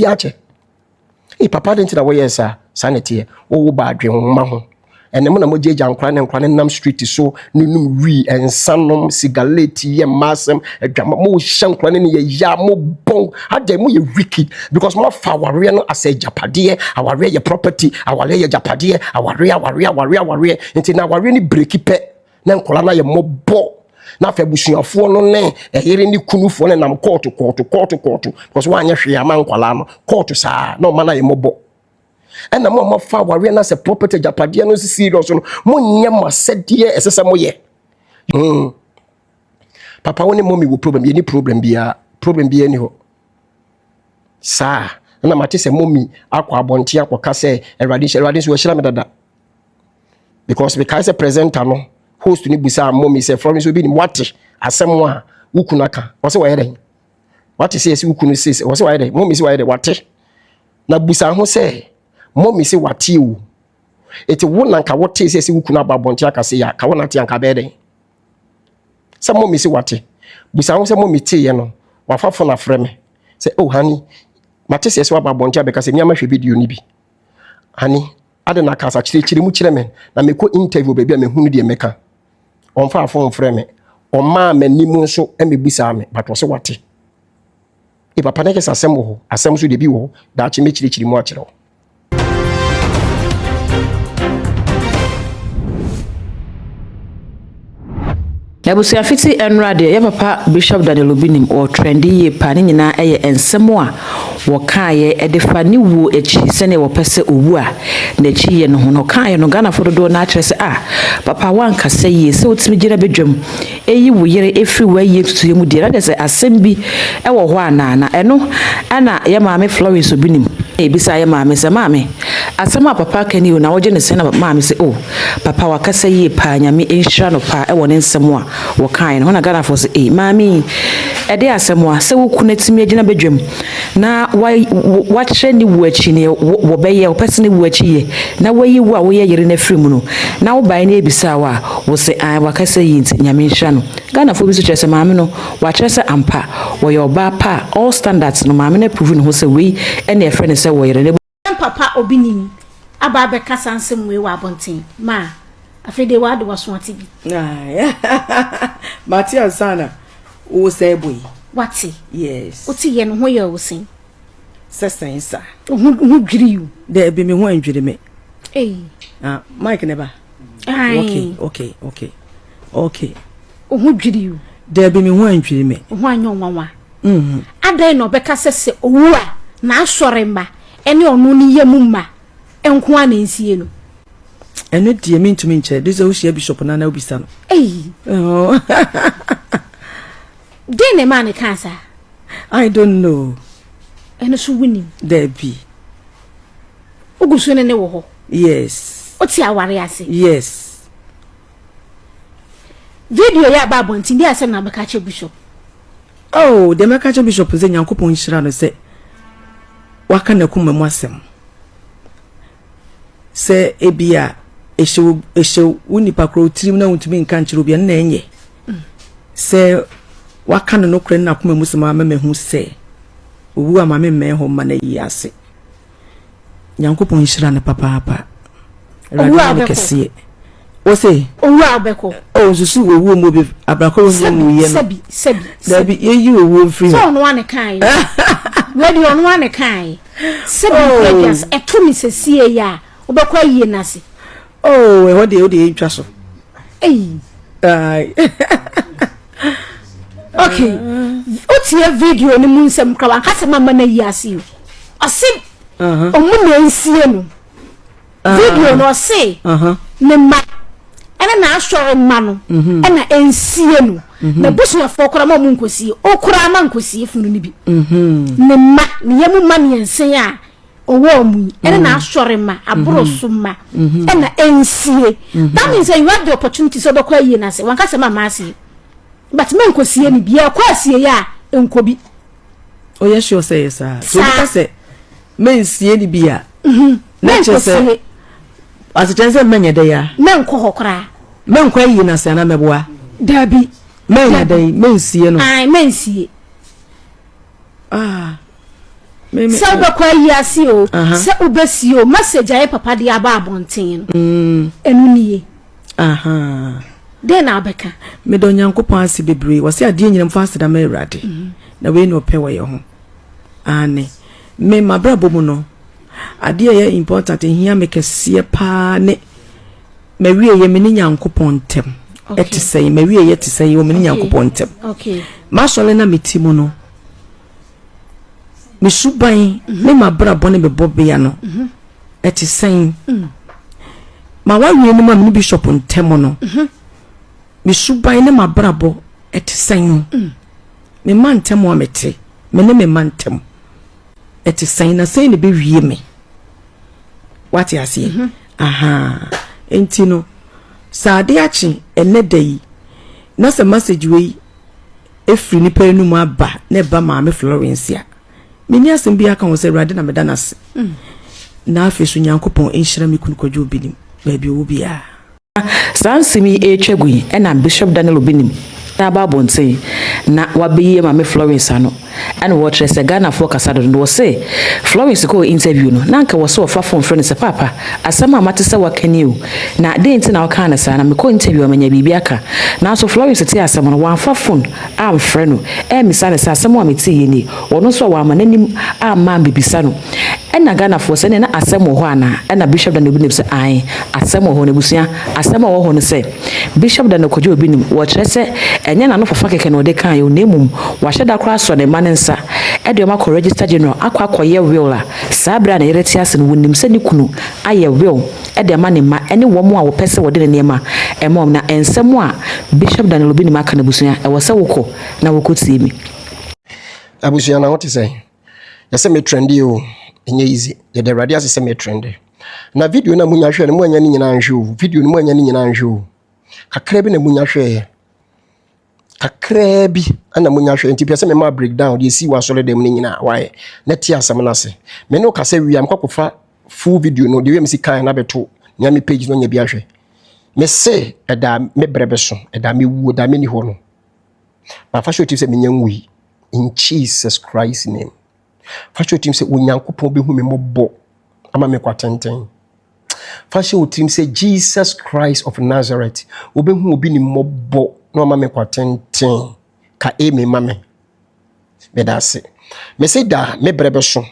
akyɛ. Ee papa de nti na wɔyɛ saa saa na ɛteɛ. Wowo ba adwe ho ma ho. Ɛnɛ mo na mogyagya nkora ne nkora ne nam street so ne num wii nsa nom sigaleti yɛ mma asɛm adwama mo hyɛ nkora ne ne yɛ ya mo bɔn adɛ mo yɛ wicked because mo afa awareɛ no asɛ agyapadeɛ. Awareɛ yɛ property, awareɛ yɛ agyapadeɛ, awareɛ awareɛ awareɛ awareɛ nti na awareɛ no breki pɛ na nkora no ayɛ mmɔbɔ na afei abusuafoɔ no ne ɛyere ne kunufoɔ no nam kɔɔto kɔɔto kɔɔto kɔɔto because wɔanyɛ hwee ama nkwadaa no kɔɔto saa na ɔma no ayɛ mmɔbɔ. Ɛna mo a moafa awareɛ no asɛ property agyapadeɛ no serious no, monyɛ mo asɛdeɛ ɛsɛ sɛ moyɛ. Papa wo ne mɔmi wɔ problem? Yɛni problem biara, problem biara ni hɔ saa. Ɛna mate sɛ mɔmi akɔ abɔnten akɔka sɛ Awurade nhyɛ, Awurade nso wɔahyira me dada because mekae sɛ presenter no host no busaa mɔmi sɛ Florence obi nim wate asɛm a wo kunu aka, ɔsɛ wɔyɛ dɛn? Wate sɛ yɛsɛ wo kunu sɛ ɔsɛ wɔyɛ dɛn? Mɔmi sɛ wɔyɛ dɛn? Wate na busa ho sɛ mɔmi sɛ wate o, eti wo na nka wote sɛ sɛ wo kunu aba abɔnten aka sɛ ya ka wo nate anka bɛyɛ dɛn? Sɛ mɔmi sɛ wate, busa ho sɛ mɔmi teeɛ no wafa phone afrɛ me sɛ oh honey, mate sɛ sɛ waba abɔnten abɛka sɛ nneɛma hwɛ video no bi, honey ade na kasa kyerɛkyerɛ mu kyerɛ me na mekɔ interview baabi a mehunu deɛ mɛka. Ɔmfa phone frɛ me, ɔmaa m'anim nso mɛbusaa me, but ɔsɛ wate. E papa ne kɛsɛ asɛm wɔ hɔ, asɛm nso deɛ bi wɔ hɔ daakye mɛkyerɛkyerɛ mu akyerɛ wo. Abusua fiti ɛnora deɛ yɛ papa Bishop Daniel Obinim wɔ trɛnde yie paa, ne nyinaa ɛyɛ nsɛm a wɔkaeɛ ɛde fa ne wuo akyi sɛdeɛ wɔpɛ sɛ owu a n'akyi yɛ no ho no ɔkaeɛ no. Ghanafoɔ dodoɔ no akyerɛ sɛ ah papa wankasa yie sɛ wotumi gyina badwam ɛyi wo yere ɛfiri w'ayie ntutuiɛ mu deɛ na kyerɛ sɛ asɛm bi ɛwɔ hɔ anaa. Na ɛno ɛna yɛ maame Florence Obinim ebisa yɛ maame sɛ maame asɛm a papa aka ni o na wogye ne sɛn? Na maame sɛ oh papa wakasa yie paa, Nyame nhyira no paa ɛwɔ ne nsɛm a wɔkaeɛ no ho. Na Ghanafoɔ sɛ ei maame yi ɛde asɛm a sɛ wo kunu atumi agyina badwam na wakyerɛ ne wu akyi ne wɔbɛyɛ wɔpɛ sɛ ne wu akyi yɛ na wayi wo a woyɛ yere no afiri mu no na wobaeɛ ne ebisa wo a wo sɛ an wakasa yie nti Nyame nhyira no. Ghanafoɔ bi nso kyerɛ sɛ maame no wakyerɛ sɛ ampa wɔyɛ ɔbaa pa a all standards no maame no approve ne ho sɛ wei ɛne ɛfrɛ ne sɛ wɔyere ne Papa Obinim aba abɛka saa nsɛm wei wɔ abɔnten ma afei de wade waso ate bi. Mate ansa na wo sɛ bɔ yi. Wate. Yes. Wote yɛ no ho yɛ wo sen. Sɛ sɛn sa. Ho ho dwiri you. Daabi, me ho andwiri me. Ei. Ah, Mike ne ba. Okay, okay, okay. Okay. Wo ho dwiri you. Daabi, me ho andwiri me. Wo ho anyɛ nwanwa. Adɛn na ɔbɛka sɛ sɛ owu a n'asɔre mma ɛne ɔno ne yam mma nko a na nsie no? Ɛno deɛ mentumi nkyerɛ de sɛ wohyia bishop no na wobisa no. Ei. Den na ɛmaa ne kaa saa? I don't know. Ɛno so wonim? Daabi. Wogu so ne ne wɔ hɔ? Yes. Wote aware ase? Yes. Video yɛ aba abɔnten bi asɛm na bɛka kyerɛ bishop? Oh, deɛ mɛka kyerɛ bishop sɛ Nyankopɔn nhyira no sɛ waka n'akoma mu asɛm. Sɛ ebia ɛhyɛ ɛhyɛ wo nipa korɔ tirim na wontumi nka nkyerɛ obi a na ɛnyɛ sɛ waka no nokorɛ ne n'akoma mu sɛm ama mahu sɛ owu ama me mmɛn hɔ mma no ayi ase. Nyankopɔn nhyira no papaapa. Awurade yɛ no kɛseɛ. Wo se? Owu a wobɛkɔ. Oh, nsusu owuo mu obi abrakɔ wo nyɛ mu yɛ no. Sɛbi, sɛbi, sɛbi. Dabi, yɛyi owuo mfiri hɔ. Sɛ ɔno ane kae. Wei ɔno ane kae. Sɛbi oh. Ɛto ne sɛsie yi a, wobɛkɔ ayie no ase. Oh, ɛhɔ deɛ wode yɛntwa so. Ei. Ai. Okay. Wotie video no mu nsɛm kora wanka sɛ mama no ayi ase o. Ɔse ɔmo na nsie no. Video no ɔse ne mma ɛne n'asɔre mma no ɛna nsie no. Na busuafoɔ koraa ma ɔmo nkosie. Okoraa ma nkosie funu no bi. Ne mma, ne yam mma mmiɛnsa a ɔwɔ ɔmo yi ɛne n'asɔre mma, aboro so mma ɛna nsie. That means that you have the opportunity sɛ ɔbɛkɔ ayie n'ase. Wanka sɛ mama asie. But menkɔsie no bi. Yɛkɔ asie yɛ a nkɔ bi. Oyɛ sure sɛ yɛ saa. So obi ka sɛ mensie no bi a. Na kyerɛ sɛ asekyerɛ sɛ mɛnyɛ dɛ ya. Mɛnkɔ hɔ koraa. Mɛnkɔ ayi n'ase anaa mɛboa. Dabi. Mɛnyɛ dɛ mensie no. Ayi mensie. Ah. Sɛ wobɛkɔ ayi ase o, sɛ wobɛsie o, message a yɛ papa de aba abɔnten no, ɛno nie. Dɛn na wobɛka? Meda Onyankopɔn ase bebree. Wɔse adeɛ nyina mfa aseda ma Awurade. Na wei na ɔpɛ wɔ yɛ ho. Aane. Me mabrabɔ mu no, adeɛ a ɛyɛ important ɛhia me kɛseɛ paa ne mawieɛ me ne Nyankopɔn ntɛm. Ɛte sɛn? Mawieɛ te sɛn wɔ me ne Nyankopɔn ntɛm. M'asɔre na mete mu no, me suban ne m'abrabɔ ne me bɔbea no ɛte sɛn? M'awareɛ no mu a me ne bishop ntɛm no, me suban ne m'abrabɔ ɛte sɛn? Me mma ntɛm a mete, me ne me mma ntɛm ɛte sɛn? Na sɛn na ɛbɛwie me? Wate aseɛ? Aha. Nti no, sɛ ade akye ɛnɛ da yi, na sɛ message wei ɛfiri nipa anum aba na ɛba Maame Florence a, menni asɛm biara ka ho sɛ Awurade na meda no ase. Na afei so Nyankopɔn nhyira me kunu Kwadwo Obinim baabi ɔwɔ biara. Saa nsɛm yi retwa gu yi na Bishop Daniel Obinim aba abɔnten na wabeyi Maame Florence ano ɛna wɔkyerɛ sɛ Ghanafoɔ kasa dodo no wɔse Florence kɔɔ interview no na anka wɔse wɔfa phone frɛ no sɛ paapa asɛm a mate sɛ waka ni o na dɛn nti na wokaa no saa na mekɔ interview a manya biribi aka nanso Florence tee asɛm no wamfa phone amfrɛ no ammisa no sɛ asɛm a meteeɛ nie ɔno nso a wamma n'anim amma ammɛbisa no ɛna Ghanafoɔ sɛ ɛneɛ na asɛm wɔ hɔ anaa ɛna Bishop Daniel Obinim sɛ ae asɛm wɔ hɔ na abusua asɛm a ɛwɔ hɔ no sɛ Bishop Daniel Kwadwo Obinim wɔkyerɛ sɛ ɛnyɛ n'ano fafa kɛkɛ na ɔde kaeɛ o na mmom wahyɛ da koraa asɔ ne mma no nsa de wɔn akɔ Register General akɔ akɔyɛ will a saa berɛ a ne yere te ase no wɔnim sɛ ne kunu ayɛ will de ama ne mma ne wɔn a wɔpɛ sɛ wɔde ne nneɛma ma wɔn. Na nsɛm a Bishop Daniel Obinim aka no abusua, ɛwɔ sɛ wokɔ na wokɔtie bi. Abusua na wote sɛn? Yɛsɛ me trendy o, ɛnyɛ easy. Yɛda Awurade ase sɛ me trendy. Na video no a munya hwɛ no, moanya ne nyinaa nhwɛ o. Video no moanya ne nyinaa nhwɛ o. Kakra bi na munya hwɛeɛ. Kakraa bi na munya hwɛ nti pɛ sɛ mema breakdown deɛ ɛsii wɔ asɔre dɛm no nyinaa wae na te asɛm no ase. Me ne wo kasa wie a mekɔ akɔfa full video no deɛ wia mesi kan na bɛto nea me page no nya bi ahwɛ. Me se ɛda me brɛ bɛso, ɛda me wuo, ɛda me ni hɔ no. Mafa hyɛ otim sɛ menya nwui in Jesus Christ name. Fa hyɛ otim sɛ Onyankopɔn bɛhu me mmɔbɔ ama me kwa tenten. Fa hyɛ wo tirim sɛ Jesus Christ of Nazareth, wobɛhu obi ne mmɔbɔ na ɔma me kwa tenten. Ka amen ma me. Meda ase. Mese da me berɛ bɛso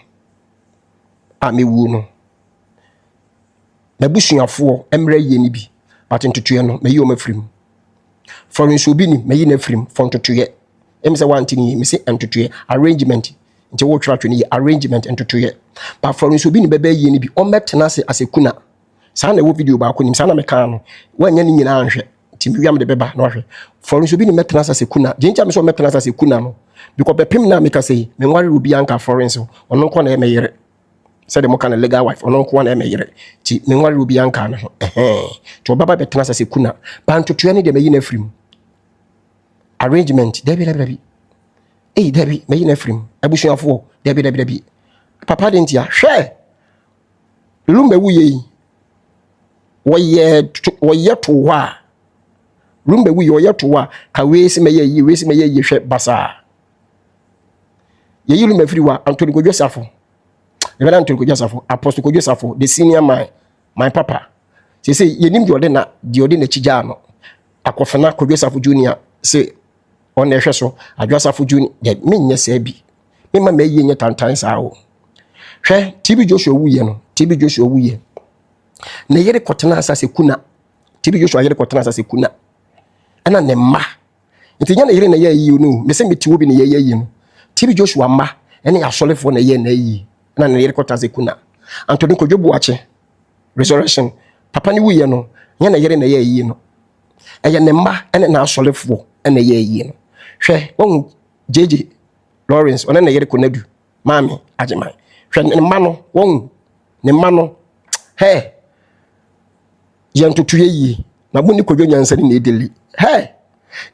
a mewuo no, m'abusuafoɔ mmerɛ yie no bi, but ntotoeɛ no, mayi wɔn afiri mu. Florence obi ni, mayi no afiri mu for ntotoeɛ. Ɛmi sɛ wante ne yie, mese ntotoeɛ, arrangement. Nti wotwerɛ atwerɛ no yie, arrangement, ntotoeɛ. But Florence obi ni bɛbɛ yie no bi, ɔmmɛtena ase as a kuna. Saa na ɛwɔ video baako nim, saa na mekaa no. Woanyɛ ne nyinaa anhwɛ. Nti mewia mede bɛba na wahwɛ. Florence obi ni mɛtena ase as a kuna. Deɛ nti a mesɛ ɔmmɛtena ase as a kuna no, because bɛpem na meka sɛ yi, menware obi anka Florence, ɔno nko na ɛyɛ me yere. Sɛdeɛ moka no legal wife, ɔno nko na ɛyɛ me yere. Nti menware obi anka ne ho. Ɛhɛn. Nti ɔbɛba bɛtena ase as a kuna. Ba ntotoeɛ no deɛ mayi no afiri mu. Arrangement, dabi dabi dabi. Ei dabi, mayi no afiri mu. Abusuafoɔ, dabi dabi dabi. Papa de ntia, hwɛ! Lumba wuyɛ yi, wɔyɛ wɔyɛ to hɔ a, Lumba wuyɛ wɔyɛ to hɔ a, ka wei si mɛyɛ yie, wei si mɛyɛ yie, hwɛ basaa. Yɛyi Lumba firi hɔ a, Anthony Kojo Safo, Reverend Anthony Kojo Safo, Apostle Kojo Safo, the senior man, my papa. Sese yɛnim deɛ ɔde na deɛ ɔde n'akyi gyaa no. Akɔfena Kojo Safo Junior se ɔna ɛhwɛ so, Adwo Safo Junior, deɛ menyɛ saa bi. Mema m'ayie nyɛ tantan saa o. Hwɛ, TB Joshua wuyɛ no, TB Joshua wuyɛ. Ne yere kɔtena ase sɛ kuna. TB Joshua yere kɔtena ase sɛ kuna. Ɛna ne mma. Nti nyɛ ne yere na ɛyɛ ayie no. Me sɛ mete hɔ bi na yɛyɛ ayie no. TB Joshua mma ɛne asɔrefoɔ na ɛyɛ n'ayie. Ɛna ne yere kɔtena ase kuna. Anthony Kojo Boakye, Resurrection. Papa ne wuyɛ no, nyɛ ne yere na ɛyɛ ayie no. Ɛyɛ ne mma ɛne n'asɔrefoɔ na ɛyɛ ayie no. Hwɛ, wahu JJ Lawrence, ɔne ne yere Konadu. Maame Agyeman. Hwɛ ne mma no, wɔn ne mma no. Hɛ, yɛn ntotoeɛ yie na mo ne Kwadwo Nyansa ne na edeli. Hɛ,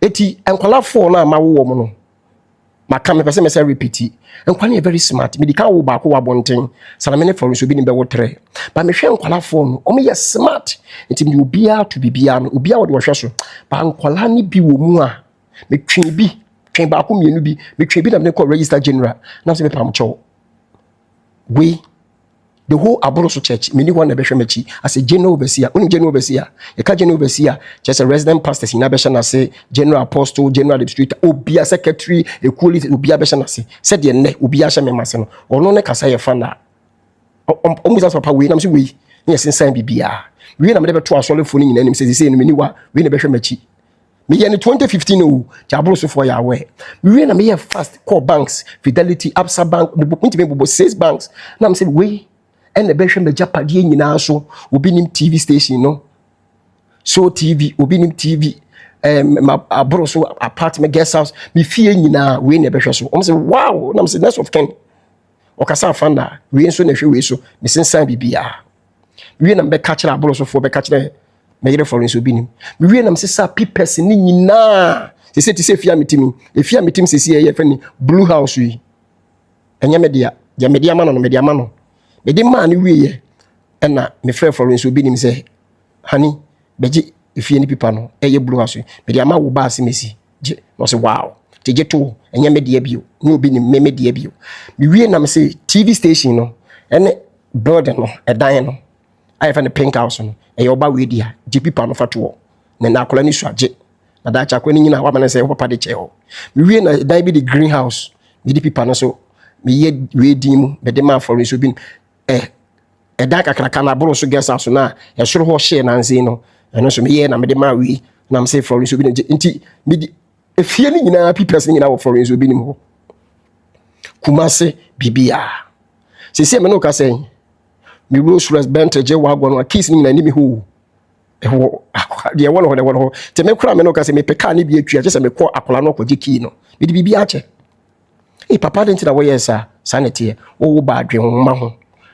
eti nkwalafoɔ no a ma wo wɔn no, maka mepɛ sɛ mɛsɛ repeat. Nkwa no yɛ very smart. Medi kan wo baako wɔ abɔnten. Sana me ne Florence obi ne bɛwo trɛ. Ba mehwɛ nkwalafoɔ no, wɔn yɛ smart. Nti mede obiara to biribiara no, obiara wɔde wɔhwɛ so. Ba nkwalaa no bi wɔ mu a, metwe bi, twe baako mmienu bi, metwe bi na mede kɔ register general. Na sɛ mepam kyɛw. Wei, the whole Aboroso church, meni hɔ na ɛbɛhwɛ m'akyi as a general overseer. Wonim general overseer? Yɛka general overseer, kyerɛ sɛ resident pastors nyinaa bɛhyɛ n'ase, general apostle, general administrator, obia secretary, ekuo leader, obia bɛhyɛ n'ase. Sɛdeɛ nnɛ obia hyɛ me ma se no, ɔno ne kasa yɛ fa na ɔmo sɛ papa wei nam sɛ wei ne yɛsensan biribiara. Wei na mede bɛto asɔrefoɔ no nyinaa anim sɛ sesei no meni wa, wei na bɛhwɛ m'akyi. Meyɛ no 2015 o, nti Aborosofoɔ yɛ aware. Mewie na meyɛ fast call banks, Fidelity, Absa Bank, mentumi bobɔ six banks na mesɛ wei ɛna ɛbɛhwɛ m'agyapadeɛ nyinaa so. Obi nim TV station no, so TV, obi nim TV, aboro so apartment, guest house, me fie nyinaa, wei na ɛbɛhwɛ so. Ɔmo sɛ wow, na mesɛ next of kin ɔkasa afa na wei nso na ɛhwɛ wei so. Mesensan biribiara wie na mbɛka kyerɛ aborosofoɔ, bɛka kyerɛ mɛyere fɔlɔ nso obi nim. Mewie na mesesa papers ne nyinaa. Sese te sɛ efie a metim, efie a metim sese yɛ fɛ ni Blue House yi, ɛnyɛ me dea. Deɛ mede ama no no, mede ama no, mede maa no wieɛ ɛna mefrɛ fɔlɔ nso obi nim sɛ hani bɛgye efie ne pipa no, ɛyɛ Blue House yi, mede ama wo baase mesi gye. Na ɔsɛ wow, te gye to, ɛnyɛ me deɛ bio, ne obi nim me me deɛ bio. Mewie na mese TV station no ɛne building no, ɛdan no a yɛfɛ no Pink House no, ɛyɛ ɔba wei dea, gye pipa no fa toɔ na na akwadaa no su agye na daakye akwadaa no nyina wama no sɛ wo papa de kyɛ hɔ. Mewie na dan bi de Green House, mede pipa no so meyɛ wei din mu mede ma afɔre nso bi ɛdan kakraka no aboro so guest house no a ɛsoro hɔ hyee nanse no, ɛno nso meyɛ na mede maa wei na mesɛ Florence obi no gye. Nti mede efie no nyinaa papers no nyinaa wɔ Florence obi nim hɔ, Kumase biribiara. Sɛsɛ me ne wo ka sɛ me Rolls Royce, Bentley, gye wagon no a keys no nyinaa ni mi hɔ o. Ɛwɔ deɛ ɛwɔ no hɔ, deɛ ɛwɔ no hɔ. Nti me kora me ne wo ka sɛ mepɛ kaa no bi atwa kyɛ sɛ mekɔ akwadaa no akɔgye key no, mede biribi akyɛ. Ee papa, de nti na wɔyɛ saa saa na ɛteɛ. Wɔwo ba adwe ho ma ho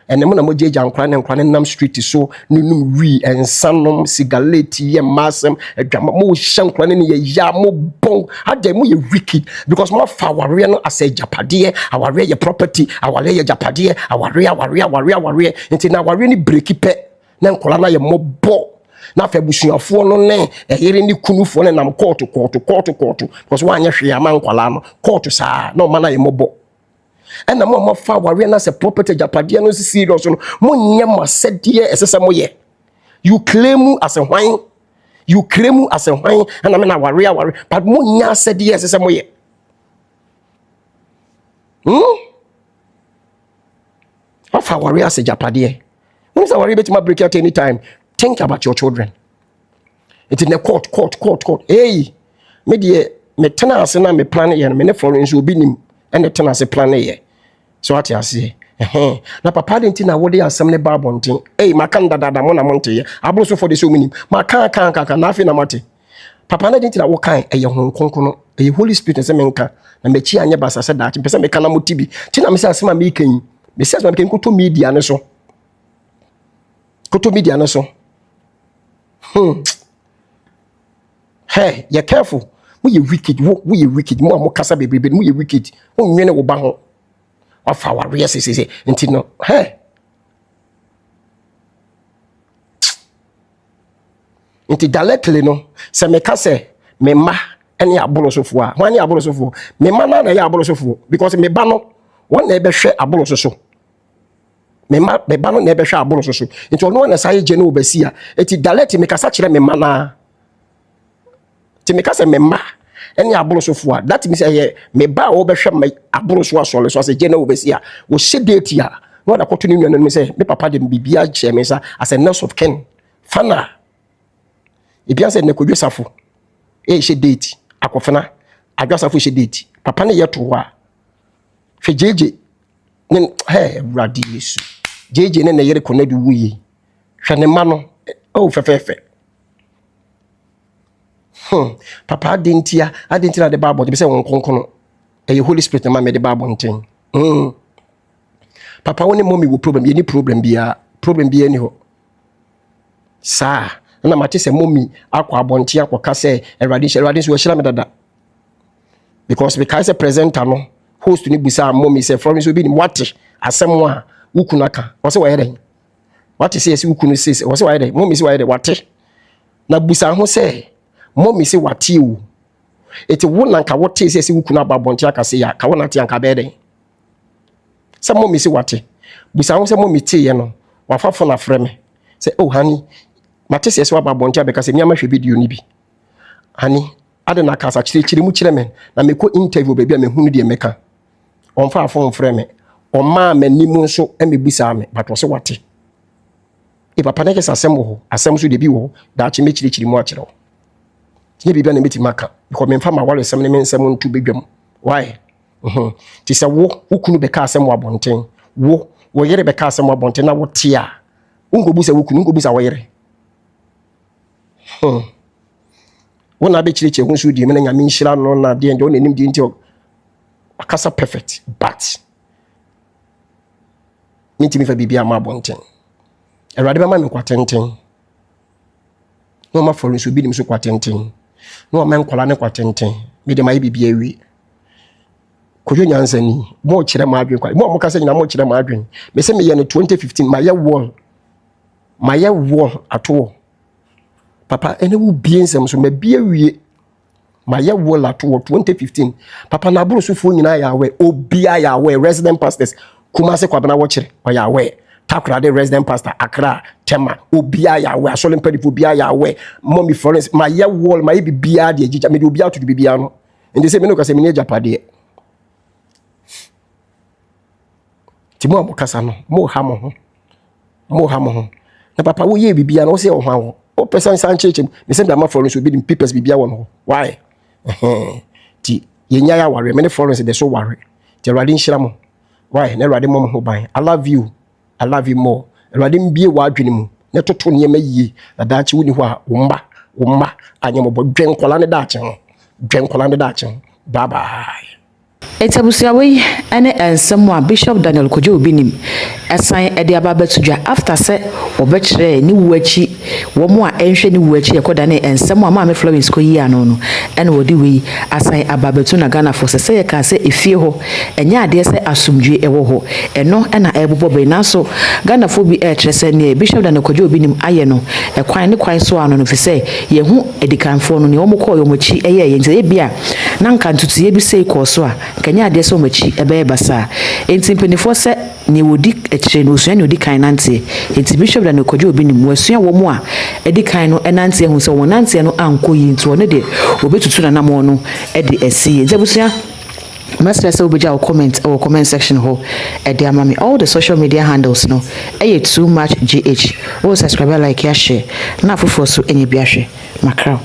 ɛnɛ mo na mo gyegya nkora ne nkora ne nam street so ne num wii, nsa nom, sigaleti, yɛ mmaa asɛm adwama. Mo hyɛ nkora ne ne yɛ ya mo bɔn adɛ, mo yɛ wicked because mo afa awareɛ no asɛ agyapadeɛ. Awareɛ yɛ property, awareɛ yɛ agyapadeɛ, awareɛ, awareɛ, awareɛ, awareɛ. Nti na awareɛ no break pɛ na nkora no ayɛ mmɔbɔ na afei abusuafoɔ no ne ɛyere ne kunufoɔ no nam kɔɔto kɔɔto kɔɔto kɔɔto because wɔanyɛ hwee ama nkwalaa no kɔɔto saa na ɔma no ayɛ mmɔbɔ. Ɛna mo a moafa awareɛ no sɛ property, agyapadeɛ no serious no, monyɛ mo asɛdeɛ ɛsɛ sɛ moyɛ. You claim as a hwan, you claim as a hwan? Ɛna me na awareɛ aware, but monyɛ asɛdeɛ ɛsɛ sɛ moyɛ. Wafa awareɛ asɛ agyapadeɛ. Wọ́n sɛ awareɛ bɛtumi break at any time. Think about your children. Nti ne court, court, court, court. Hey, me deɛ metena ase na me plan yɛ no, me ne Florence obi nim ɛna tena ase plan yɛ so, ate aseɛ? Ɛhɛn na papa de nti na wɔde asɛm ne ba abɔnten. Ei, maka no dadaada, mo na mo nteyɛ. Aborosofoɔ de sɛ ɔmo nim maka aka aka aka na afei na mate. Papa no de nti na wɔkan ɛyɛ Honhom Kronkron no, ɛyɛ Holy Spirit sɛ menka na m'akyi anyɛ basa sɛ daakye mpɛ sɛ meka na mo ti bi nti na mesɛ asɛm a meka yi, mesɛ asɛm a meka yi nkoto media no so, koto media no so. Hey, yɛ careful. Moyɛ wicked. Wo woyɛ wicked. Mo a mo kasa bebrebe, moyɛ wicked. Wonwene wo ba ho, wafa awareɛ sesese nti no. Hey, nti directly no, sɛ meka sɛ me mma ne aborosofoɔ a, hwan ne aborosofoɔ? Me mma no na ɛyɛ aborosofoɔ because me ba no, wɔn na ɛbɛhwɛ aboroso so. Me mma, me ba no na ɛbɛhwɛ aboroso so, nti ɔno na saa yɛ gye no wɔbɛsi a. Nti directly mekasa kyerɛ me mma naa. Nti meka sɛ me mma ne aborosofoɔ a, that means ɛyɛ me ba a wɔbɛhwɛ me aboroso asɔre so asɛ gye no wɔbɛsi a, wɔhyɛ date a na wɔde akɔto ne nua no anim sɛ me papa de biribiara kyerɛ me nsa as a nurse of kin fana. Ebia sɛ nnɛ Safo ɛhyɛ date, akɔfena Adwasafo hyɛ date, papa ne yɛ to hɔ a, hwɛ gyegye ne hɛ. Awurade Yesu, gyegye ne ne yere kɔ de wu yi, hwɛ ne mma no ɛwɔ fɛfɛɛfɛ. Papa, adi ntia, adi ntina de ba abɔnten sɛ wɔn nkonkono ɛyɛ Holy Spirit na ma mɛ de ba abɔnten. Papa, wo ne mɔmi wɔ problem? Yɛ ni problem biara, problem biara ni hɔ saa. Na mate sɛ mɔmi akɔ abɔnten akɔka sɛ Awurade nhyɛ, Awurade nso wɔahyira me dada because mekae sɛ presenter no, host no busa mɔmi sɛ Florence obi nim wate asɛm a wo kunu aka, ɔsɛ wɔyɛ dɛn? Wate sɛ yɛsɛ wo kunu sɛ ɔsɛ wɔyɛ dɛn? Mɔmi sɛ wɔyɛ dɛn? Wate na busa ho sɛ mɔmi sɛ wate o. Eti wo na nka wote sɛ wo kunu aba abɔnten aka sɛ ya ka wo nate anka bɛyɛ dɛn? Sɛ mɔmi sɛ wate. Bisa ho sɛ mummy teeɛ no, wafa phone afrɛ me sɛ, "Oh honey, mate sɛ sɛ waba abɔnten abɛka sɛ nneɛma hwɛ video no bi. Honey, ade na kasa kyerɛkyerɛ mu kyerɛ me na mekɔ interview baabi a mehunu deɛ mɛka." Ɔmfa phone frɛ me. Ɔmaa m'anim nso mɛbusaa me, but ɔsɛ wate. E papa ne kɛsɛ asɛm wɔ hɔ, asɛm nso deɛ bi wɔ hɔ, daakye mɛkyerɛkyerɛ mu akyerɛ wo. Nyɛ biribi a na mɛtumi aka because memfa ma awaresɛm ne me nsɛm nto badwam. Why? Nti sɛ wo kunu bɛka asɛm wɔ abɔnten, wo yere bɛka asɛm wɔ abɔnten na wote a, wonkɔbusa wo kunu, wonkɔbusa wo yere. Wo na abɛkyerɛkyerɛ ho nso die mu na Nyame nhyira no na deɛ deɛ ɔnanim deɛ nti wakasa perfect, but mentumi fa biribi ama abɔnten. Awurade bɛma me nkwa tenten na ɔma fɔre nso bi nim so kwa tenten na ɔma nkɔla ne kwa tenten. Mede mayɛ biribi awie. Kwadwo Nyansani, mo kyerɛ mo adwene kwa mo a moka sɛ nyina mo kyerɛ mo adwene. Me sɛ meyɛ no 2015, mayɛ wall ato hɔ. Papa, ɛne wo bie nsɛm so mabie wie. Mayɛ wall ato hɔ 2015. Papa, na aborosofoɔ nyinaa yɛ awɛ, obiara yɛ awɛ. Resident pastors, Kumase Kwabena Wɔkyerɛ ɔyɛ awɛ, Takoradi resident pastor, Accra, Tema, obiara yɛ awɛ, asɔre mpanyinfoɔ obiara yɛ awɛ. Mummy Florence, mayɛ wall, mayɛ biribiara deɛ gyigya mede obiara to biribiara no. Nti sɛ me ne kasa, me ne agyapadeɛ. Nti mo a mokasa no, mo ha mo ho, mo ha mo ho. Na papa, woyɛ biribiara no, wo sɛ ɔho awɔ wopɛ sɛ nsa nkyerɛkyerɛ mu mesɛ de ama Florence, obi de papers biribiara wɔ no hɔ. Why? Nti yɛnya yɛ awareɛ, me ne Florence de so ware. Nti Awurade nhyira mo. Why? Na Awurade mmɔ mo ho ban. I love you, I love you more. Awurade mbie w'adwene mu na toto nneɛma yie na daakye woni hɔ a, wo mma anyɛ mmɔbɔ. Dwɛn nkɔla ne daakye ho, dwɛn nkɔla ne daakye ho. Bye bye. Eti abusua, wei ne nsɛm a Bishop Daniel Kwadwo Obinim ɛsan de aba abɛto dwa after sɛ wɔbɛkyerɛ ne wu akyi, wɔn a ɛnhwɛ ne wu akyi ɛkɔda ne nsɛm a Maame Florence kɔ yi ano no, ɛna wɔde wei asan aba abɛto. Na Ghanafoɔ sɛ yɛka sɛ efie hɔ ɛnyɛ adeɛ sɛ asomdwe ɛwɔ hɔ, ɛno ɛna ɛrebobɔ bɛn. Nanso Ghanafoɔ bi ɛrekyerɛ sɛ neɛ Bishop Daniel Kwadwo Obinim ayɛ no, ɛkwan ne kwan so ano no, fi sɛ yɛho adikanfoɔ no nea wɔn kɔɔ wɔn akyi ɛyɛ yɛn nti ebi a na nka ntutuiɛ bi sei kɔɔ so a, nkanyɛ adeɛ sɛ wɔn akyi ɛbɛyɛ basaa. Nti mpanimfoɔ sɛ nea wɔdi akyire no osua nea ɔdi kan nanteɛ. Nti Bishop Daniel Kwadwo Obinim wɔasua wɔn a ɛdi kan no ɛnante ahu sɛ wɔn nanteɛ no ankɔ yie, nti wɔn deɛ wɔbɛtutu nanamɔ no ɛde asi yie. Nti abusua, mɛsrɛ sɛ wobɛgya wo comment ɛwɔ comment section hɔ ɛde ama me. All the social media handles no ɛyɛ Too Much GH. Wo subscribe, like, share na afoforɔ so ɛnyɛ bi ahwɛ makraw.